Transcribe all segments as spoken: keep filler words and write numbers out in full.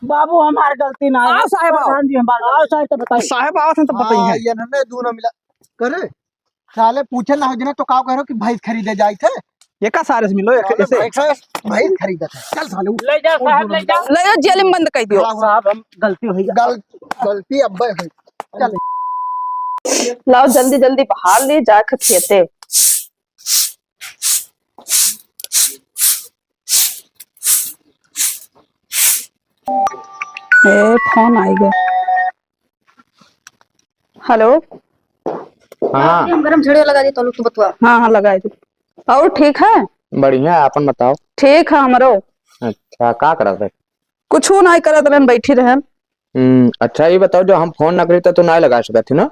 बाबू, हमार गलती ना है। आओ साहेब, आओ। प्रधान जी, हमार आओ गलती। साहेब, तो बताइए। साहेब आवत हैं तो बताइए। हाँ, ये नन्हे दूनो मिला। करे? साले पूछे ना हो जना तो का कह रहे हो कि भैंस खरीदे जाइत है? ये का सारे से मिलो, एक साले ऐसे। भैंस, भैंस खरीदत है। चल साले, उठ। ले जा साहब, ले जा। ले जा, जेल में बंद कर दियो। साहब, हम गलती हुई। गल-, गलती अब्बे हुई। चल। लाओ जल्दी जल्दी बहार ले जाके खेते। ए, फोन आइगा। हेलो। हाँ। हम गरम झड़िया लगा दी, तो तू बतुआ। हाँ, हाँ, लगाई दी। और ठीक है? बढ़िया है, आपन बताओ। ठीक है हमरो। अच्छा, का करत है? कुछू नाई करत रहन, बैठी रहन। हम्म, अच्छा, ये बताओ, जो हम फोन ना करी, तो तू नाई लगा सकत थी ना?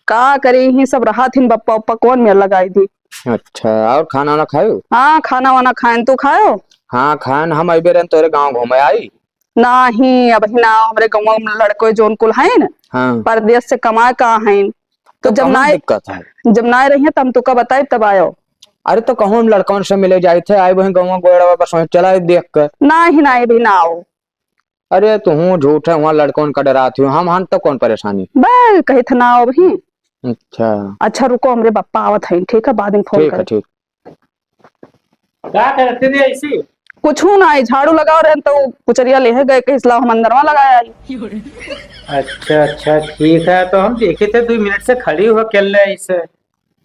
का करी, ही सब रहत हिन, बप्पा, उप्पा कौन मेर लगाई दी? अच्छा, और खाना वाना खायो? हाँ, खाना वाना खाएन, तू खायो? हाँ, खाएन, हम अइबे रहन तोरे गाँव घूमे आई। नाही, अबही ना, हमरे गाँव में लड़को जौन कुल हैं न, हाँ। परदेस से कमाए का हैं, तो तो जब कौन नाय, दिक्कत है? जब नाय रहिए, तब हम तुका बताइब, तब आयो। अरे, तो कहूँ हम लड़कन से मिले जाइत है, आए वहीं गाँव गोड़वा बस वहीं चला देख कर। नाही, नाही, अबही ना आओ। अरे, तुहूँ झूठ है, वहाँ लड़कन का डरात हो, हम हन तो कौन परेशानी? बे, कहित ना आओ अबही। अच्छा। अच्छा, रुको, हमरे बप्पा आवत हैं, ठीक है, बाद में फोन ठीक है, कर। ठीक। का करत रे ऐसी? कुछू ना, झाड़ू लगाओ रहन तो कुचरिया लेहे गए, कहिस लाओ हम अंदरवा लगाए आई। अच्छा, अच्छा, ठीक है, तो हम देखे थे दो मिनट से खड़ी हो अकेले ऐसे।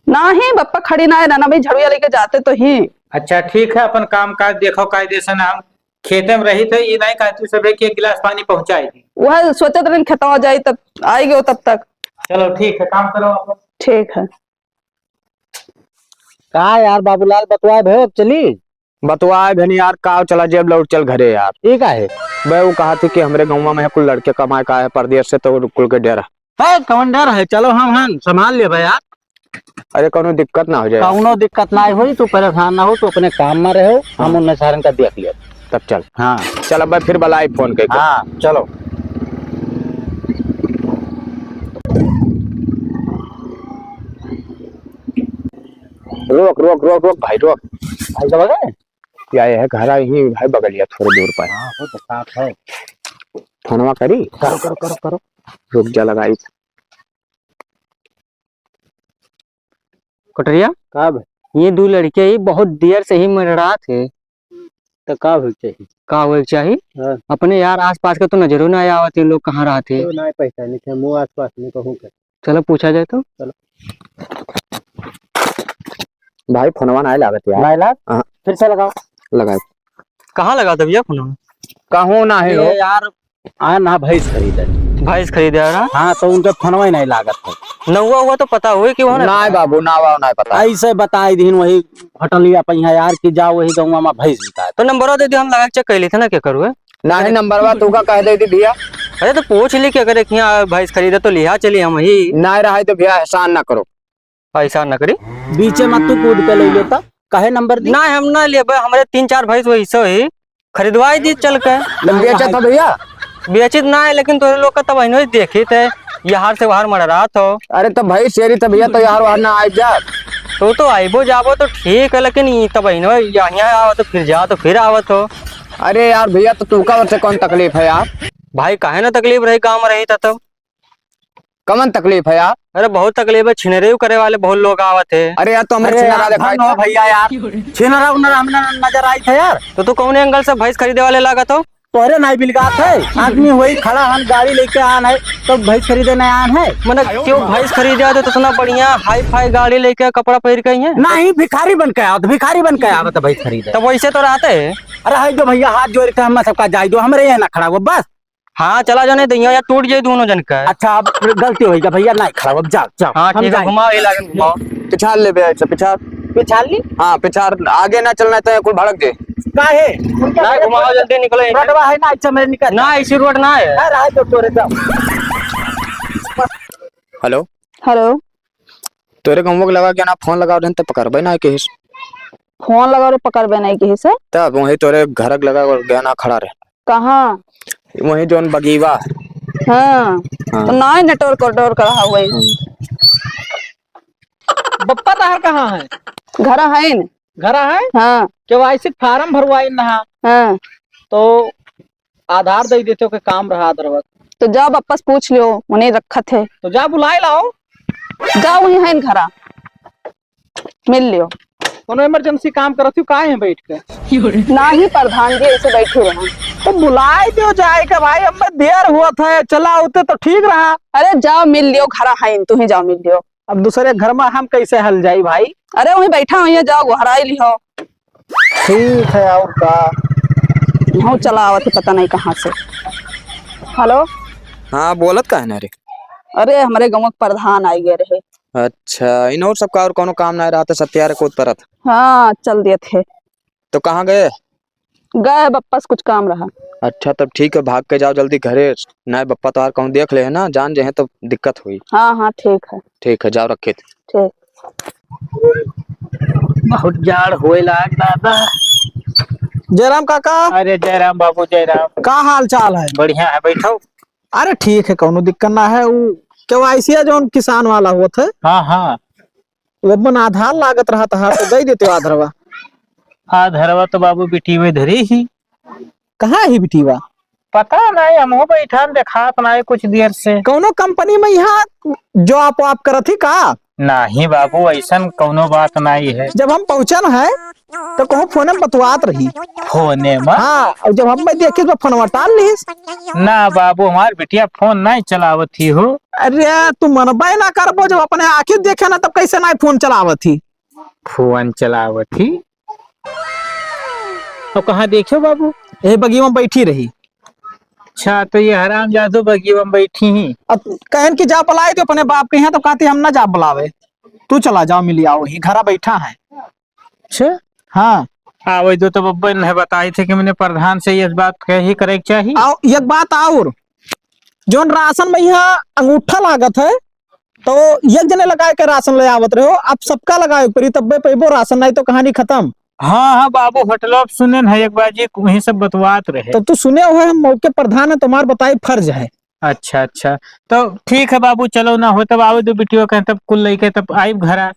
नाही बप्पा, खड़ी ना है ना, ना भाई, झाड़ू लेके जाते तो ही। अच्छा, ठीक है, अपन काम काज देखो कायदे से ना, हम खेते में रही थे, ये नहीं कहती सबे कि एक गिलास पानी पहुंचाई दी। वह सोचत रहन खेतवा जाई, तब आई गयो तब तक। चलो ठीक है, काम करो आप। ठीक है। का यार बाबूलाल, बतवाए भयो, अब चली? बतवाए भनी यार, का चला जेब लौट चल घरे यार। ई का है? बे वो कहा थी कि हमरे गौवा में कुल लड़के कमाए का है परदेस से, तो कुल के डेरा। है, कौन डर है? चलो हम हन, संभाल लेबे यार। अरे कौनो दिक्कत ना हो जाए। कौनो दिक्कत ना होई, तू परेशान ना हो, तू अपने काम में रहो, हम हाँ। उन्हें सारन का देख लियो। तब चल। हाँ। चल अब फिर बलाई फोन करके। हाँ, चलो। रोक, रोक, रोक, रोक भाई, रोक। भाई साहब आ गए? या, यह घर आई ही भाई, बगलिया थोड़ी दूर पर। हाँ, वो तो साफ है। फोनवा करी? करो, करो, करो, करो। रुक जा, लगाई। कटरिया? का बे? ये दू लड़के ही बहुत देर से ही मंडरात है। तो का होए के चाही? का होए के चाही? हाँ। अपने यार आसपास के तो नजरो ना आवत, ये लोग कहाँ रहत है? तो ना पहचानी थे, मुँह आसपास में कहूँ के। चलो पूछा जाए तो। चलो। भाई, फोनवा नाहीं लागत यार। नाहीं लाग? हाँ। फिर से लगाओ। लगाए। कहाँ लगा था भैया फोनवा? कहूँ ना है ए हो। यार, आ ना भैंस खरीदे। भैंस खरीदे आ रहा? हाँ, तो उनके फोनवा ही नाहीं लागत है। नौवा हुआ तो पता हुई कि वहाँ ना नाहीं बाबू, नावा नाहीं पता। ऐसे बताई दीन वही होटलिया पे यहाँ यार कि जाओ वही गौवा में भैंस बिकाए। तो नंबरवा दे दियो, हम लगा के चेक कर लेते ना, क्या करूँ है? नाहीं, नंबरवा तू का कह दे दी भैया। अरे तो पूछ ली कि अगर एक यहाँ भैंस खरीदे तो लिहा चली हम ही। नाहीं रहा है तो भैया एहसान ना करो। एहसान ना करी। बीचे में तू कूद के ले लेता, काहे नंबर दी? नाहीं, हम ना लेबे, हमरे तीन चार भैंस वही सो ही खरीदवाई दी चल के। ना बेचा था भैया? बेचित ना है, लेकिन तोरे लोग का तब अहिनो ही देखित है, यहार से वहार मड़रात हो। अरे तो भाई शेरी तो भैया तो यार वहार ना आए जा। तो, तो आइबो जाबो तो ठीक है, लेकिन ई तब अहिनो यहाँ आवत हो, फिर जा तो फिर आवत हो। अरे यार भैया, तो तू का से कौन तकलीफ है यार? भाई काहे ना तकलीफ रही, काम रही था तब। कमन तकलीफ है यार? अरे बहुत तकलीफ है, छिनरी करे वाले बहुत लोग आवत है। अरे यार, तो हमरे अरे छिनरा यार, देखाई धन हो था। भैया यार, छिनरा उनरा हमने नजर आई था यार। तो तू कौन एंगल से भैंस खरीदे वाले लागत हो? तोहरे नाई बिलगात है, आदमी वही खड़ा हन, गाड़ी लेके आन है, तो भैंस खरीदे नहीं आन है। मने क्यों भैंस खरीदे आते तो इतना बढ़िया हाई फाई गाड़ी लेके कपड़ा पहिर के आई है? नहीं, भिखारी बन के आवत, भिखारी बन के आवत है भैंस खरीदे। तो वैसे तो रहते हैं। अरे हाय दो भैया, हाथ जोड़ के हम सबका जाए दो, हमरे यहाँ ना खड़ा हुआ बस। हाँ, चला जाने दइया, यार टूट जाई दोनों जन का। अच्छा, अब गलती होई गा भैया, नाहीं खड़ा, अब जाओ, जाओ, हाँ, हम ठीक है, जाए। घुमाओ, ये लागन घुमाओ। पिछाड़ ले बे, अच्छा, पिछाड़। पिछाड़ ली? हाँ, पिछाड़, आगे ना चलना है तो कुल भड़क दे। काहे? ना, घुमाओ, जल्दी निकलो यहीं से। रोडवा है ना, अच्छा, मैं निकल। ना, इसी रोड ना है। हाँ, रहा तो तोरे जाओ। हेलो। हेलो। तोरे गौवा के लगा के ना फोन लगाओ रहन त पकड़बे ना किहिस। फोन लगाओ रे, पकड़बे नहीं किहिस। तब वही तोरे घर के लगा और गया ना खड़ा रहे। कहाँ? वही जौन बगीवा। हाँ। हाँ। तो ना ही नेटवर्क वेटवर्क रहा हुआ है। हम्म। बप्पा तहार कहाँ है? घर है न। घर है? हाँ। केवाईसी फार्म भरवाई ना। हाँ। तो आधार दइ देते हो कि काम रहा अधरवा। तो जाओ वापस पूछ लियो, उन्हें रखत है। तो जा बुलाए लाओ। जाओ, वहीं है घरा, मिल लियो। कोनो emergency काम करत हो, काहे हैं बैठ के? नाही प्रधान जी, ऐसे बैठे रहे। तो बुलाए दियो जाए के भाई, अब मैं देर हुआ था, चला होते तो ठीक रहा। अरे जाओ, मिल लियो, घरा है, तू ही जाओ, मिल लियो। अब दूसरे घर में हम कैसे हल जाई भाई? अरे वहीं बैठा हुई है, जाओ गोहराई लिहो। ठीक है, और का? हूँ चला आवत है, पता नहीं कहाँ से। हेलो। हाँ, बोलत काहे ना रे? अरे हमरे गाँव के प्रधान आई गए रहे। अच्छा, इनहू सबका और कोनो काम ना रहा तो सत्यारे कूद परत। हाँ, चल दिए थे। तो कहाँ गए? गए बप्पा से कुछ काम रहा। अच्छा, तब ठीक है, भाग के जाओ जल्दी घरे, नहीं बप्पा तोहार कहूँ देख ले है ना, जान जे है तो दिक्कत हुई। हाँ, हाँ, ठीक है। ठीक है, जाओ रखे थे। ठीक। बहुत जाड़ होए लाग दादा। जयराम काका। अरे जयराम बाबू, जयराम। का हाल चाल है? बढ़िया है, बैठो। अरे ठीक है, कौनो दिक्कत ना है। वो केवाईसी जौन किसान वाला होत है, हाँ, हाँ। वो अपन आधार लागत रहा तहार, तो दे देते आधारवा। आधारवा तो बाबू बिटिया धरी ही। कहाँ ही बिटिया? पता नहीं, हमहू बैठान देखात नहीं कुछ देर से। कौनो कंपनी में यहाँ जॉब वॉब करत ही का? नहीं बाबू, ऐसन कौनो बात नहीं है। जब हम पहुँचन है तो कहूँ फोने में बतवात रही। फोने में? हाँ, और जब हम मैं देखी तो फोनवा टाल लिहिस। ना बाबू, हमार बिटिया फोन नहीं चलावत ही हो। अरे तू मनबे ना करबो, जब अपने आँखी देखे ना तब कैसे नहीं फोन चलावत ही? फोन चलावत ही। और कहाँ देखियो बाबू? ए बगिया में बैठी रही। अच्छा, तो ये हराम जादू बगिया में बैठी ही। अब कहन की जा बुलाए तो अपने बाप के यहाँ, तो कहती हम ना जा बुलावे, तू चला जाओ, मिली आओ, ही घरा बैठा है। अच्छा। हाँ। आवे दो तो बब्बन है बताई थे कि मैंने प्रधान से ये बात कही करे के चाहिए। आओ, एक बात और, जौन राशन में यहाँ अंगूठा लागत है, तो एक जने लगाए के राशन ले आवत रहो, अब सबका लगाए परी, तब्बे पैबो राशन, नहीं तो कहानी खत्म। हाँ, हाँ बाबू, होटलो पे सुने न है एक बार जी, वहीं सब बतवात रहे। तो तू सुने हो, हम मौके प्रधान है, तुम्हार बताई फर्ज है। अच्छा, अच्छा, तो ठीक है बाबू, चलो ना हो तब आवे दो बिटियो कहें, तब कुल लइके तब आइब घरा।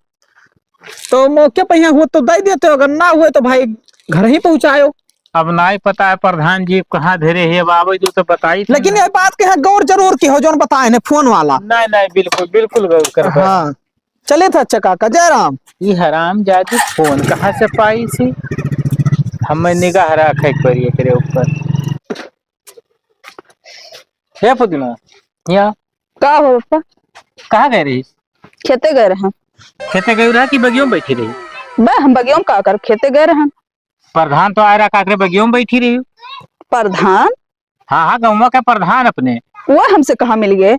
तो मौके पे यहाँ हुआ तो दे देते हो, अगर ना हुए तो भाई घर ही पहुँचायो। अब नाई पता है प्रधान जी कहाँ धरे है, अब आवे दो तो बताई थे लेकिन ना। ये बात के यहाँ गौर जरूर की हो, जौन बताए ने फोन वाला। नहीं, नहीं, बिल्कुल, बिल्कुल गौर करबे। हाँ, चले थे। अच्छा काका, जय राम। ये हराम जादू फोन कहाँ से पाई सी? हमें निगाह रखे के पड़ी एकरे ऊपर। हे पुदीना, यहाँ। का हो पप्पा? कहाँ गए रही? खेते गए रहे। खेते गए रहा कि बगियों में बैठी रही? बे, हम बगियों में का कर, खेते गए रहे। प्रधान तो आए रहा, का करे बगियों में बैठी रही? प्रधान? हाँ, हाँ, गौवा के प्रधान अपने। वो हमसे कहाँ मिल गए?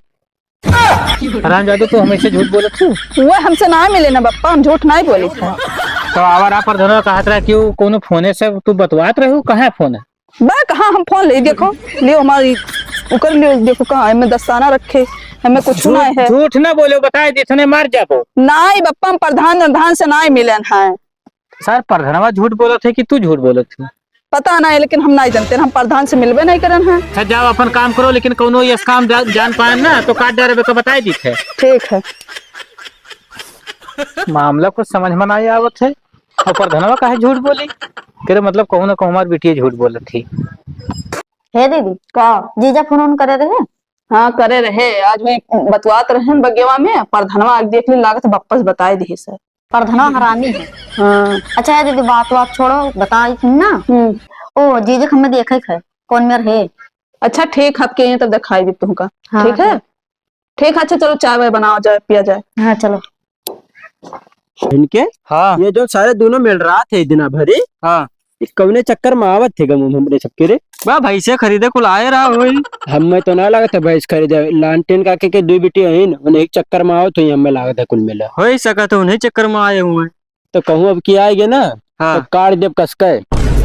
हरामजादे, तू हमेशा झूठ बोलत हू। वो हमसे ना मिले ना बप्पा, हम झूठ नहीं बोली थे। तो आवर आप प्रधानवा कहत रहा कि वो कोनो फोने से तू बतवात रहू, कहाँ है फोन है? बा, कहाँ हम फोन ले, देखो, लियो हमारी, ओकर लियो, देखो कहाँ है, मैं दस्ताना रखे, हमें कुछ झूठ, ना है। झूठ ना बोलो, बताए दे, इतने मार जाबो। नाई बप्पा, हम प्रधान, प्रधान से नाई मिलन है। सर, प्रधानवा झूठ बोलत है कि तू झूठ बोलत है? पता नहीं, लेकिन हम नहीं जानते, हम प्रधान से मिलबे नहीं करन है। अच्छा, जाओ अपन काम करो, लेकिन कौनो ये काम जा-, जान पाए ना, तो काट डारे का बताए दी थे। ठीक है। मामला कुछ समझ में नहीं आवत है। और प्रधानवा काहे झूठ बोली? तेरे मतलब कहूँ ना कहूँ हमार बिटिया झूठ बोलत थी। हे दीदी, का? जीजा फोन ओन करे रहे? हाँ, करे रहे। आज वही बतवात रहे बगेवा में, प्रधानवा आज देख ली, लागत वापस बताए दिए सर। प्रधानवा हरामी है। हाँ। अच्छा है दीदी, बात बात छोड़ो, बताई ना। हम्म। ओ, जीजा के हमें देखे के है, कौन मेर है? अच्छा, ठीक, आपके यहाँ तब दिखाई दी तुमका। हाँ, ठीक है? ठीक। ठीक है, अच्छा, चलो, चाय वाय बनाओ जाए, पिया जाए। हाँ, चलो। इनके? हाँ। ये जो सारे दोनों मिल रहा थे दिना भरी, हाँ। ये कौने चक्कर में आवत थे गमू हमरे सबके रे? बा, भैंसे खरीदे कुल आए रहा होई। हमें तो ना लगत है भैंस खरीदे। लालटेन काके के दुई बिटिया हईन, उन्हें एक चक्कर में आवत होई, हमें लागत है कुल मिला। होई सकत है, उन्हें चक्कर में आए हुए। तो कहूँ अब की आएगे ना, हाँ। तो काट देब कसके।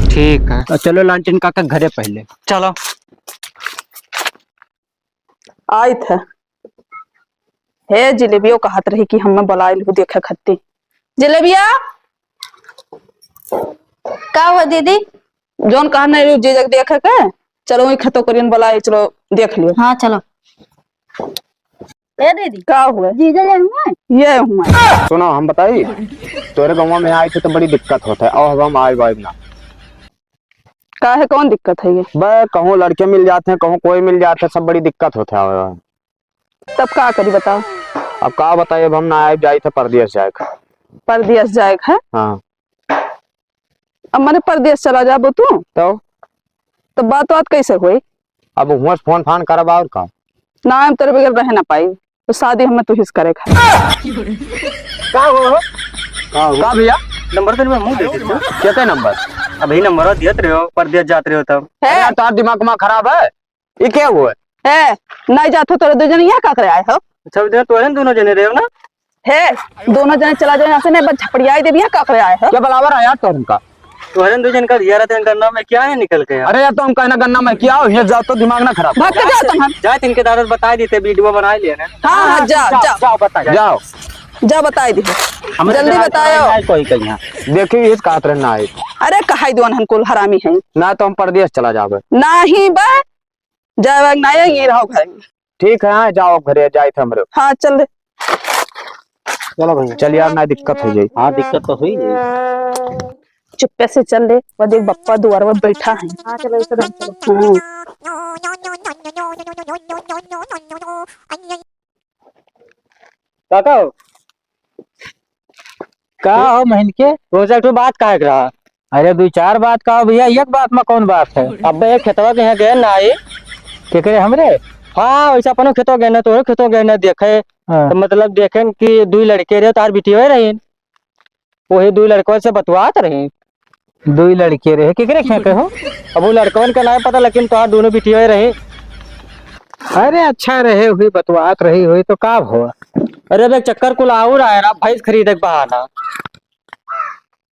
ठीक है। और चलो लालटेन काका घरे पहले। चलो। आइत है। हे जिलेबियो कहत रही कि हमें बुलाइल हूँ देखे खत्ती। जिलेबिया! का हुआ दीदी? जौन कहा नहीं रही जीजा के देखे के, चलो वही खतो करियन बुलाए, चलो देख लियो। हाँ, चलो। ए दीदी, का हुआ? जीजा ये हुआ? ये हुआ। सुनो, हम बताई, तोरे गाँव में आए थे तो बड़ी दिक्कत होता है, और हम आए वाइब ना। काहे, कौन दिक्कत है ये? बे, कहूँ लड़के मिल जात हैं, कहूँ कोई मिल जात है, सब बड़ी दिक्कत होत है। तब का करी बताओ? अब का बताई, अब हम ना आए, जाइत है परदेस जाए के। परदेस जाए के है? हाँ। अब मने परदेस चला जाबो तू? तो? तो बात बात कैसे होई? अब हुआं से फोन फान करब और का? ना, हम तेरे बगैर रह ना पाई। तो शादी हमें तू ही से करे के है। का हो? का हो? का भैया? नंबर तो नहीं, मुँह दे दे तू। क्या का नंबर? अभी नंबर दियत रहे हो, परदेस जात रहे हो तब। है? अरे यार, तार दिमाग मा खराब है? ये क्या हुआ? है, नहीं जात हो, तोरे दो जने यहाँ का करे आए हो? अच्छा, उधर तो है, दोनों जने रहे हो ना? है, दोनों जने चला जाओ यहाँ से, नहीं बस झपड़ियाई देबी, यहाँ का करे आए हो? क्या बलावर है यार तोर इनका? तोहरे दो जन का दिया रहते हैं गन्ना में, क्या है निकल के यार? अरे यार, तो हम कहना गन्ना में क्या हो, ये जाओ तो दिमाग ना खराब करो। भाग के जाओ तुम। जाए तो इनके दादा से बताई देते, वीडियो बनाई लिया ना। हाँ, हाँ, जा, जाओ, जा। जाओ, बताओ। जाओ। जा बताई दे। हमरे जल्दी जाए बताओ। ना कोई कहीं यहाँ। देखिए, इस कात रहना है। अरे, कहाई दो अनहन कुल हरामी है। ना तो हम परदेस चला जाबे। नहीं बे, जाए ना, ये रहो घर में। ठीक है, हाँ, जाओ अब घरे, जाए थे हमरे। हाँ, चल दे। चलो भैया। चल यार, ना दिक्कत हो जाई। हाँ, दिक्कत तो हुई है। चुप्पे से चल दे, वो देख बप्पा दुआर पर बैठा है। हाँ, चलो, चलो, चलो। हाँ। काका हो? का हो महीन के? तुमसे एक ठो बात कहे के रहा। अरे, दू चार बात का हो भैया, एक बात में कौन बात है? अबे, एक खेतवा के यहाँ गए ना आई। केकरे, हमरे? हाँ, वैसे अपनो खेतवा गए ना, तोहरे खेतवा गए ना देखे। हाँ। तो मतलब देखेन कि दुई लड़के रहे, तार बिटिया रही। वही दुई लड़कवा से बतवात रही। दुई लड़के रहे, केकरे खेते हो? अब वो लड़कवन का नाय पता, लेकिन तोहार दोनों बिटिया रहे। अरे अच्छा रहे हुई, बतवात रही हुई तो का हुआ? अरे अब एक चक्कर कुल आउर आए रहा, भैंस खरीदे के बहाना।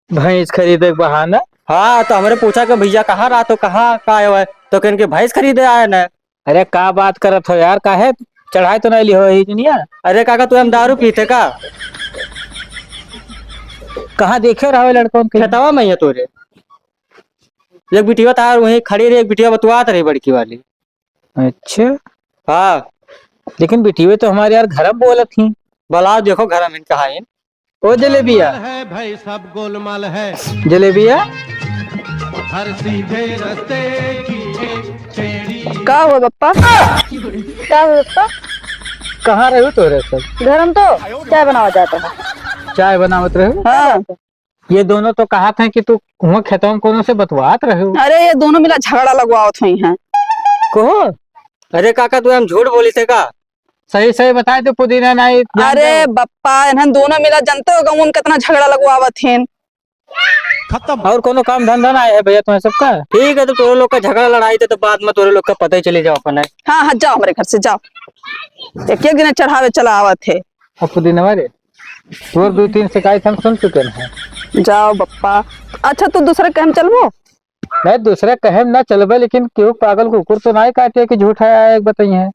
भैंस खरीदे के बहाना? हाँ, तो हमरे पूछा कि भैया कहाँ रहा तो कहाँ का आए हुआ है? तो कहन के भैंस खरीदे आए न। अरे का बात करत हो यार, काहे चढ़ाए तो नहीं लिहो ही दुनिया? अरे काका, तू हम दारू पीते का? कहाँ देखे रहो लड़कन के? खेतवा में ही है तोरे। एक बिटिया तार वहीं खड़ी रही, एक बिटिया बतुआत रही बड़की वाली। अच्छा। हाँ। लेकिन बिटिया तो हमारे यार घर में बोलत ही। बुलाओ, देखो घर में कहाँ है। ओ जलेबिया। है भाई, सब गोलमाल है। जलेबिया। हर सीधे रास्ते की एक टेढ़ी। का हुआ बप्पा? का हुआ बप्पा? कहाँ रहे हो तोरे सब? घर में तो चाय बनावा जाता है। चाय बनावत रहे हो? हाँ। ये दोनों तो कहत हैं कि तू हुआं खेतवा में कोनो से बतवात रहे हो। अरे, ये दोनों मिला झगड़ा लगवावत हुई हैं। कहो। अरे काका, तू हम झूठ बोली थे का? सही सही बताए तो पुदीना नहीं जानते अरे हो। बप्पा, इन्हन दोनों मिला जानते हो गौन कितना झगड़ा लगवावत हैं। खत्म। और कोनो काम धंधा ना है भैया तुम्हें सबका? ठीक है, तो तोरे लोग का झगड़ा लड़ाई थे तो बाद में तोरे लोग का पता ही चली जाओ अपन है। हाँ, हाँ, जाओ हमरे घर से, जाओ। एक एक दिन चढ़ावे चला आवत है। अब पुदीनवा रे, तोर दो तीन शिकायत हम सुन चुके हैं। जाओ बप्पा। अच्छा, तू दूसरे कहम चलबो? नहीं, दूसरे कहम ना चलबे, लेकिन केहू पागल कुकुर तो ना काटे कि झूठा आया एक बताइए।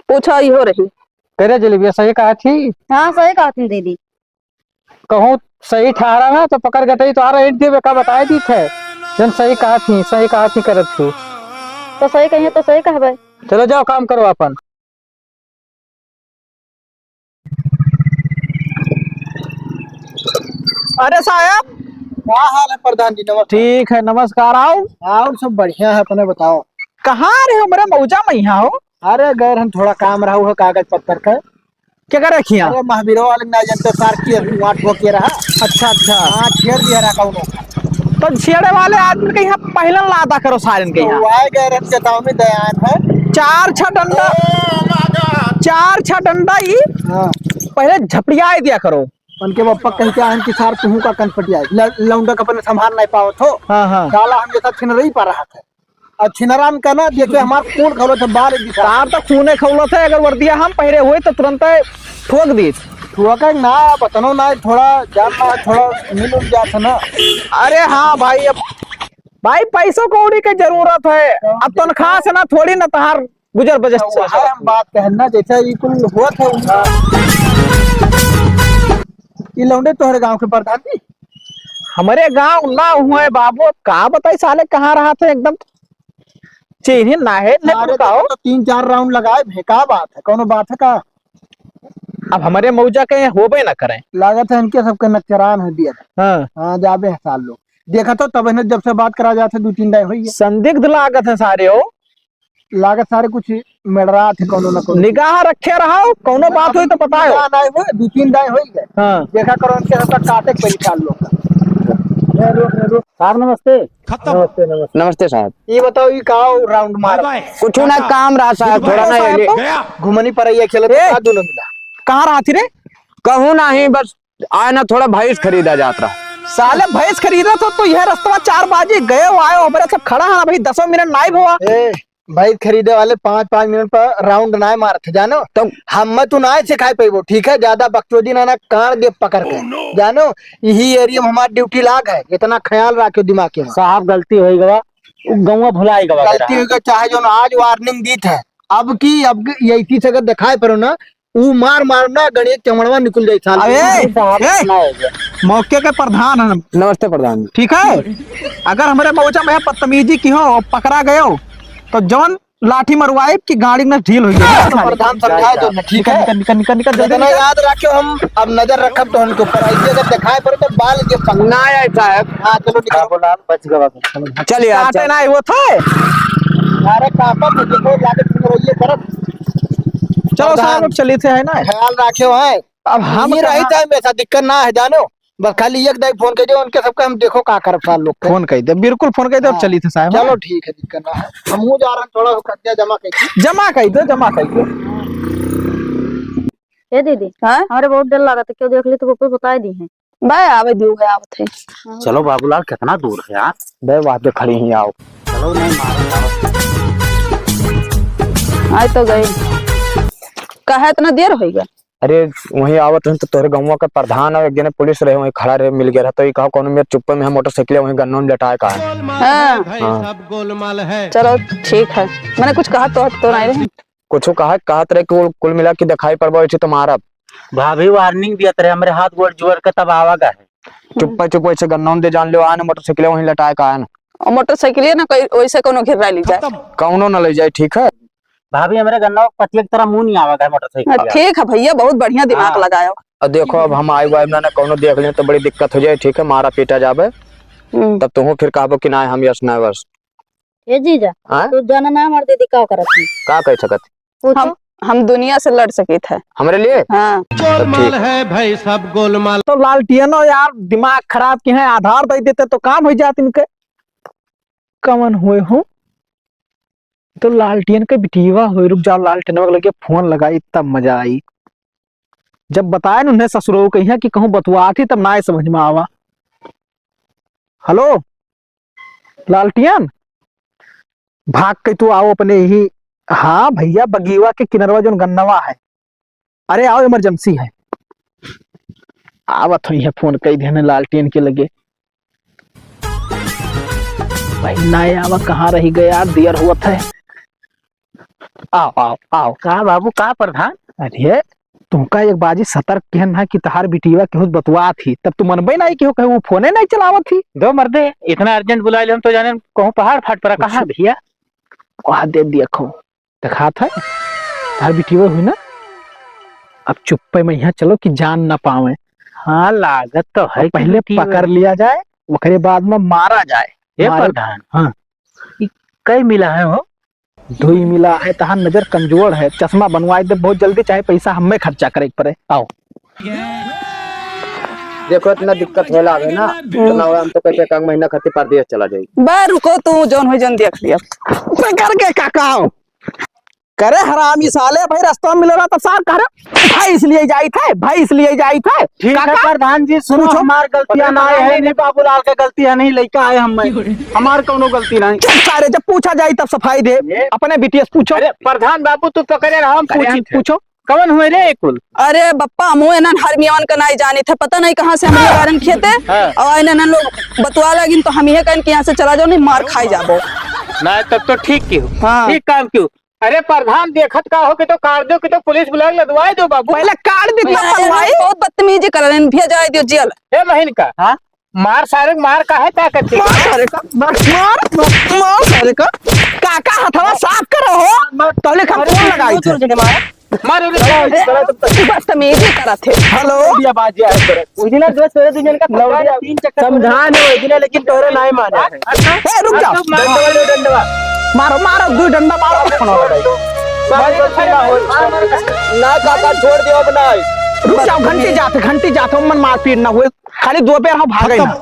पूछो, इहो रही। करे जलेबिया सही कहा थी? हाँ, सही कहा थी दीदी। कहूँ सही ठहरा ना तो पकड़ गटई तो आ रहा, एक देवे का बताए दी थे। जन सही कहा थी, सही कहा थी करत तू। तो सही कहिए तो सही कहबे। चलो जाओ काम करो अपन। अरे साहब। का हाल है प्रधान जी? नमस्कार। ठीक है, नमस्कार। आओ। और सब बढ़िया है, अपने बताओ। कहाँ रहे हो? मेरे मौजा में यहाँ हो। अरे गए रहन, थोड़ा काम रहा हो कागज पत्तर का। क्या कर रखी है? अरे महावीरो वाले ना जानते सार की अभी वहाँ ठोके रहा। अच्छा, अच्छा। हाँ, छेड़ दिया रहा कौनो। तो छेड़े वाले आदमी के यहाँ पहले लादा करो सारन के तो यहाँ। वो आए गए रहन चेतावनी दयान है। चार छह डंडा, चार छह डंडा ही हाँ। पहले झपड़ियाए दिया करो। उनके बप्पा कह के आन कि सार तुहू का कनपटिया ल-, लौंडा का अपने संभाल नहीं पावत हो। हाँ, हाँ। साला हम जैसा छिनरई पा रहा था। और छिनरान का ना देखे हमार खून खौलत है बार एक दिशा। तार तो खूने खौलत है, अगर वर्दिया हम पहिरे होई तो तुरंत ठोक दी। ठोक ना, बतनो ना, थोड़ा जान ना, थोड़ा मिल उल जात है ना। अरे हाँ भाई, अब भाई पैसों कौड़ी के जरूरत है, अब तनख्वाह से ना थोड़ी ना तहार गुजर बसर तो चल वह सकत हम है। बात कहना, जैसा ये कुल हुआ था उनका। ये लौंडे तोहरे गांव के प्रधान जी? हमारे गांव ना हुए बाबू, अब का बताई साले कहाँ रहा थे एकदम। चीन्हे ना है, नहीं अरे तुम कहो। देखो तो तीन चार राउंड लगाए भे, का बात है, कौनो बात है का? अब हमारे मौजा के होबे ना करें। लागत है इनके सबके नचरान है दिया। हाँ। हाँ, जाबे है साल लोग। देखा तो तब इन्हें जब से बात करा जात है, दो तीन दाई होई है। संदिग्ध लागत है सारे हो। लागत सारे कुछ मेड़रात है कौनो ना कौनो। निगाह रखे रहो, कौनो बात होई तो बताओ। निगाह नहीं होई, दो तीन दाई होई है। हाँ। देखा करो इनके सबका काटे के पहले चार लोग का। साहब नमस्ते। खत्म। नमस्ते, नमस्ते। नमस्ते साहब। ये बताओ, ये का round मार? Bye bye. कुछ ना, टाटा। काम रहा साहब, गुड बाय। थोड़ा ना साहब ये को? गया। घुमनी पर ये खेलत ए, का दोनों मिला? कहाँ रहा थी रे? कहूँ नहीं, बस आए ना, थोड़ा भैंस खरीदा जात रहा। साले भैंस खरीदा तो, तो यह रस्तवा चार बाजी गए हो, आए हो, हमरे सब खड़ा है ना भाई, दसों मिनट नाई भवा। ए, भैंस खरीदे वाले पाँच पाँच मिनट पर round नाई मारत है, जानो? तो हम तू नाई सिखाई पैबो, ठीक है? ज्यादा बकचोदी ना, ना काट दे पकड़ के, जानो? यही area में हमार duty लाग है, इतना ख्याल रखियो दिमाग के। साहब गलती होई गवा, उ गौवा भुलाई गवा गलती होई गवा, चाहे जो ना आज warning दीत है, अब की, अब की यही से अगर दिखाई पड़ो ना, ऊ मार मार ना गणेश चमड़वा निकल जाई साल। अबे, साहब, ए, ना हो गया। मौके के प्रधान है। नमस्ते प्रधान जी। ठीक है, अगर हमरे मौजा में बदतमीजी किहो और पकड़ा गयो, तो जौन लाठी मरवाए कि गाड़ी में ढील हुई है। प्रधान समझाए दो ना, ठीक है? निकल, निकल, निकल, निकल, जल्दी इतना निकल। याद रखियो, हम अब नजर रखब तो उनके ऊपर। ऐसे अगर दिखाए पड़े तो बाल के पकड़। ना आए साहब। हाँ, चलो निकल। बाबूलाल बच गवा। चलिए आप काटे चल। ना वो थे। अरे कापा तो देखो, जाके तुम रहिए करब। चलो प्रधान, साहब, अब चलित है ना। ख्याल रखियो है। अब हम ये रही कहाँ? था, हमेशा दिक्कत ना है, जानो। बस खाली एक दाई फोन कर दो, उनके सबका हम देखो का करब साल लोग के। फोन कर दे, बिल्कुल फोन कर दे, अब हाँ। चलित है साहब। चलो ठीक है, दिक्कत ना है। हम हूँ जा रहे हैं, थोड़ा वो कब्जा जमा कर दो। जमा कर दो, जमा कर दो। ए दीदी, हाँ? हमरे बहुत डर लागत है, केहू देख ली तो कुछ बताई दीहे। बे, आवे दियो, बे, आवत है। चलो बाबूलाल, कितना दूर है यार। बे, वहाँ पे खड़ी ही, आओ। चलो, नहीं, मारो, मारो। आए तो गए। काहे इतना देर होइ गया? अरे, वहीं आवत रहे तो तोहरे गउँवा के प्रधान और एक जने पुलिस रहे, वहीं खड़ा रहे, मिल गया रहे, तो ये कहा, कौनो मेरे चुप्पे में हम मोटरसाइकिल वहीं गन्नों में लटाए का है। हाँ। हाँ। चलो, ठीक है। मैंने कुछ कहा तो, तो नहीं रहे। कुछ कहा, कहत रहे कि वो कुल मिला के दिखाई पड़बो, ऐसे तो मारब। भाभी warning दियत रहे, हमरे हाथ गोड़ जोड़ के तब आवा गा है। चुप्पे चुप्पे ऐसे गन्नौन दे जान लो, आन मोटरसाइकिल वहीं लटाए का आन। और मोटरसाइकिल ना कोई वैसे कोनो घेर ली जाए। कौनो ना ले जाए, ठीक है? भाभी, हमरे गन्नवा पतिया की तरह मुँह नहीं आवा गा है मोटरसाइकिल। हाँ, ठीक है भैया, बहुत बढ़िया दिमाग हाँ। लगायो। और देखो, अब हम आए वाए ना, ना कौनो देख लें तो बड़ी दिक्कत हो जाए, ठीक है? मारा पीटा जावे, हम्म। तब तुहूँ फिर कहबो कि ना हम यस ना बस। ए जीजा, हाँ? तू जाना ना हमार दीदी का करत है। का कह सकत? पूछो। हम, हम दुनिया से लड़ सकित है। हमरे लिए? हाँ। तो ठीक। गोलमाल है भाई, सब गोलमाल। तो लालटियनो यार दिमाग खराब की है, आधार दे देते तो काम हो जात इनके। कवन हुए हो? तो लालटियन के बिटिया होई, रुक जाओ, लालटियनवा के लगे फोन लगाई, तब मजा आई। जब बताए न उन्हें ससुरो कहिया कि कहूँ बतुआत ही, तब ना समझ में आवा। हेलो, लालटियन, भाग के तू आओ अपने ही। हाँ भैया, बगीवा के किनरवा जोन गन्नवा है, अरे आओ, emergency है। आवत हुई है, फोन कई देने लालटेन के लगे। भाई ना आवा, कहाँ रही गया यार, देर होत है। आओ, आओ, आओ। का बाबू, का प्रधान? अरे, तुमका एक बाजी सतर्क किहन है कि तहार बिटिया केहू से बतुआत ही, तब तू मनबे नहीं कि हो कहे, वो फोने नहीं चलावत ही। दो मर्दे, इतना urgent बुला ले, हम तो जाने कहूँ पहाड़ फाट पड़ा। कहाँ भैया? वहाँ दे दिया खो। देखात है, तार बिटिया हुई ना, अब चुप्पे में यहाँ चलो कि जान ना पावे। हाँ, लागत तो है अब कि पहले बिटिया पकड़ लिया जाए, ओकरे बाद में मारा जाए। ए मारे प्रधान, हाँ। ई कई मिला है हो? दुई मिला है, तहार नजर कमजोर है, चश्मा बनवाए दे बहुत जल्दी, चाहे पैसा हमें खर्चा करे के पड़े। आओ। देखो, इतना दिक्कत होला है ना, इतना होला, हम तो कहते एक महीना खातिर परदेस चला जाई। बे रुको, तू जौन होई जौन देख लिया। पकड़ के काका हो। करे हरामी साले, भाई रास्ता में मिल रहा था सार, कह रहे भैंस लिए जाई थे, भैंस लिए जाई थे। ठीक है काका, प्रधान जी, सुनो, पूछो। हमार गलतियां ना है, नहीं बाबूलाल का गलती है, नहीं लइका है हम में, हमार कौनो गलती नहीं। चुप सारे, जब पूछा जाई तब सफाई दे, ये अपने बिटिया से पूछो। अरे प्रधान बाबू, तू पकड़े रहो, हम करे पूछी हम थे। पूछो। कवन हुए रे कुल? अरे बप्पा, हमहू एनन हरमियवन का नाई जानी थे, पता नहीं कहाँ से हमरे हाँ। बारे में खेते। हाँ। और एनन लोग बतुआ लगिन तो हम इहे कहन कि यहाँ से चला जाओ, नहीं मार खाई जाबो। ना, तब तो ठीक की हो। हाँ। ठीक काम की हो। अरे प्रधान, देखत का हो कि तो काट दो कि तो पुलिस बुला के लदवाए दो बाबू। पहले काट दे, तब पहले पलवाई। बहुत बदतमीजी कर रहे हैं, भैया जाए दियो जेल। ए महीन का? हाँ? मार सारे, मार का है, क्या करते? मार सारे का, मार, मार, मार, मार सारे का। काका हथवा साफ करो हो। मार, मार। तौले खा अरे, फोन लगा। तू छोड़ दे, मार। मारो रे। अरे, बदतमीजी करत है। हेलो। लौंडिया बाज जाए तोरे। ओही दिन जो तोरे दू जन का लौंडिया तीन चक्कर समझा नहीं, ओही दिन लेकिन तोरे नाहीं माने। अच्छा। ए, रुक जाओ। डंडवा लो, डंडवा। मारो, मारो, दू डंडा मारो, फोन वाला भाई। मारो, मारो, मारो। ना काका, छोड़ दियो अब ना। रुक जाओ, घंटी जात, घंटी जात, मन मारपीट ना हुए, खाली दो पैर हम भागे ना।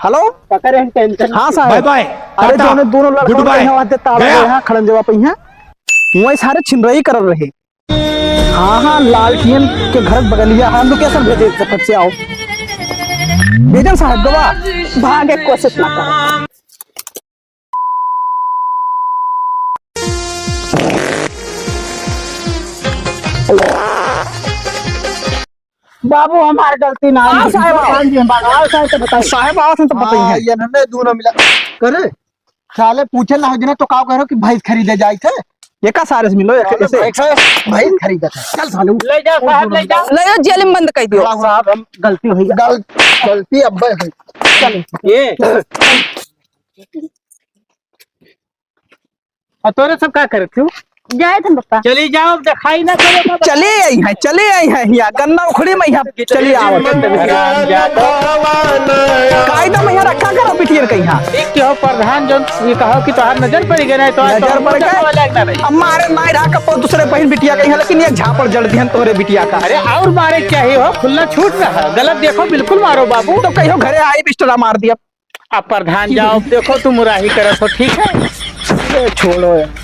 हेलो। पकड़े हैं टेंशन। हाँ साहब। बाय बाय, अरे टाटा, जौने दोनों लड़का गुड बाय, यहाँ आते ताला गया। यहाँ खड़ंजवा पे यहाँ, वही सारे छिनरई कर रहे। हाँ, हाँ, लालटियन के घर बगलिया, हम लोकेशन भेजे, फट से आओ। भेजन साहब, गवा। भागे कोशिश ना करो। बाबू, हमार गलती ना है। हाँ, साहब, आओ। हाँ जी, हम बात, आओ, साहब, तो बताइए। साहब, आओ, तो बताइए। हाँ, ये हमें दोनों मिला। करे? साले पूछे ना हो जिन्हें तो का कह रहे हो कि भैंस खरीदे जाए थे? ये का सारे से मिलो, एक, ऐसे। भैंस, भैंस खरीदे थे। चल साले, उठ। ले जाओ साहब, ले जाओ। ले जाओ, जेल में बंद कर दियो। साहब, हम गलती हुई। गल-, गलती अब है। चल। ये। और तोरे सब का करत हो? जाए थे पप्पा। चली जाओ, दिखाई ना पड़े बाबा। चली आई है, चली आई है, यहाँ गन्ना उखड़ी में यहाँ चली आवत है। हरामजादा। कायदा में यहाँ रखा करो बिटियर के यहाँ। एक के हो प्रधान, जो ये कहो कि तोहार नजर पड़ गए ना, तो आज नजर तो पड़ गए। वाला एक ना रही। अब मारे मार रहा कपो दूसरे बहन बिटिया के यहाँ, लेकिन ये झापड़ जड़ दिहन तोरे बिटिया का। अरे और मारे क्या ही हो, खुला छूट रहा, गलत देखो, बिल्कुल मारो बाबू। तो कहियो घरे आई बिस्टरा मार दिया। अब प्रधान जाओ, देखो तुम उराही करत हो, ठीक है? ए, छोड़ो यार।